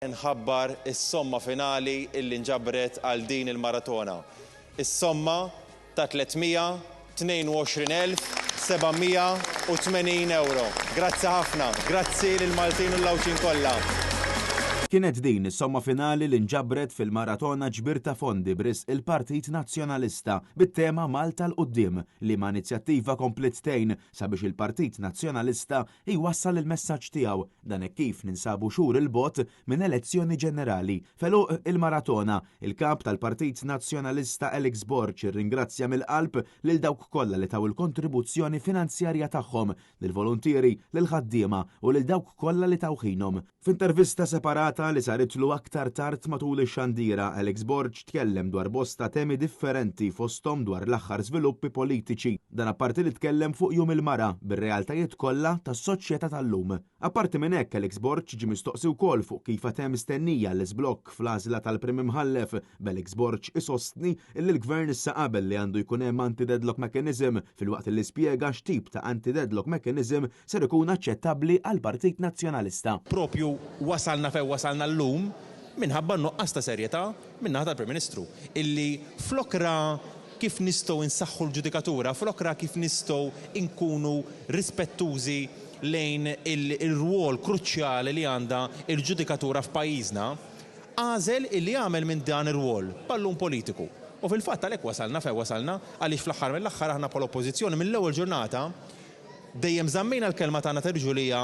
Nħabbar is-somma finali illi nġabret għal din il-maratona. Is-somma ta' 322,780 ewro. Grazzi ħafna. Grazzi lill-Maltin u l-Għawdxin kollha. Kienet din is-somma finali li nġabret fil-maratona ġbir ta' fondi b'risq il-Partit Nazzjonalista bit-tema Malta 'l Quddiem, liema inizjattiva kompliet tgħin sabiex il-Partit Nazzjonalista jwassal il-messaġġ tiegħu, dan hekk kif ninsabu xhur 'il bogħod minn elezzjoni ġenerali. F'għeluq il-maratona, il-Kap tal-Partit Nazzjonalista Alex Borg irringrazzja mill-qalb lil dawk kollha li taw il-kontribuzzjoni finanzjarja tagħhom, lill-voluntieri, lill-ħaddiema u lil dawk kollha li taw ħinhom. F'intervista separata li saritlu aktar tard matul ix-xandira, Alex Borg tkellem dwar bosta temi differenti fosthom dwar l-aħħar żviluppi politiċi. Dan apparti li tkellem fuq Jum il-Mara, bir-realtajiet kollha tas-soċjetà tal-lum. Apparti minn hekk, Alex Borg ġie mistoqsi wkoll fuq kif għad hemm stennija għall-iżblokk fl-għażla tal-Prim Imħallef, b'Alex Borg isostni li l-Gvern issa qabel li għandu jkun hemm anti-deadlock mechanism filwaqt li spjega x'tip ta' anti-deadlock mechanism ser ikun aċċettabbli għall-Partit Nazzjonalista. Propju wasalna fejn wasalna llum minħabba n-nuqqas ta' serjetà min-naħa tal-Prim Ministru illi flok ra kif nistgħu nsaħħu l-ġudikatura, flok ra kif nistgħu nkunu rispettużi lejn ir-rwol kruċjali li għandha l-ġudikatura f'pajjiżna, għażel illi jagħmel minn dan ir-rwol ballun politiku. U fil-fatt għalhekk wasalna fejn wasalna għaliex fl-aħħar mill-aħħar aħna bħala Oppożizzjoni mill-ewwel ġurnata Dejjem żammejna l-kelma tagħna ta' rġulija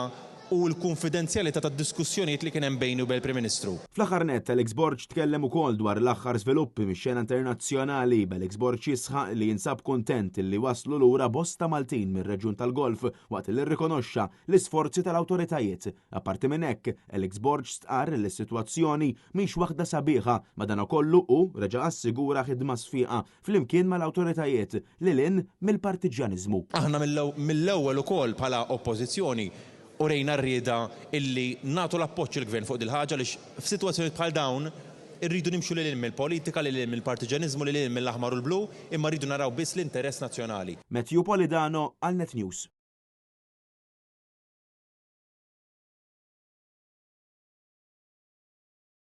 u l-kunfidenzjalità tad-diskussjonijiet li kien hemm bejni u bejn il-Prim Ministru. Fl-aħħar nett, Alex Borg tkellem ukoll dwar l-aħħar żviluppi mix-xena internazzjonali, b'Alex Borg jisħaq li jinsab kuntent li waslu lura bosta Maltin mir-reġjun tal-Golf waqt li rrikonoxxa l-isforzi tal-awtoritajiet. Apparti minn hekk, Alex Borg stqarr li s-sitwazzjoni mhix waħda sabiħa, madankollu hu reġa' assigura ħidma sfiqa flimkien mal-awtoritajiet lil hinn mill-partiġġjaniżmu. Aħna mill-ewwel ukoll bħala Oppożizzjoni urejna r-rieda illi nagħtu l-appoġġ lill-Gvern fuq dil-ħaġa għaliex f'sitwazzjonijiet bħal dawn irridu nimxu lil hinn mill-politika, lil hinn mill-partiġġjaniżmu, lil hinn mill-aħmar u l-blu, imma rridu naraw biss l-interess nazzjonali. Matthew Polidano għal Net News.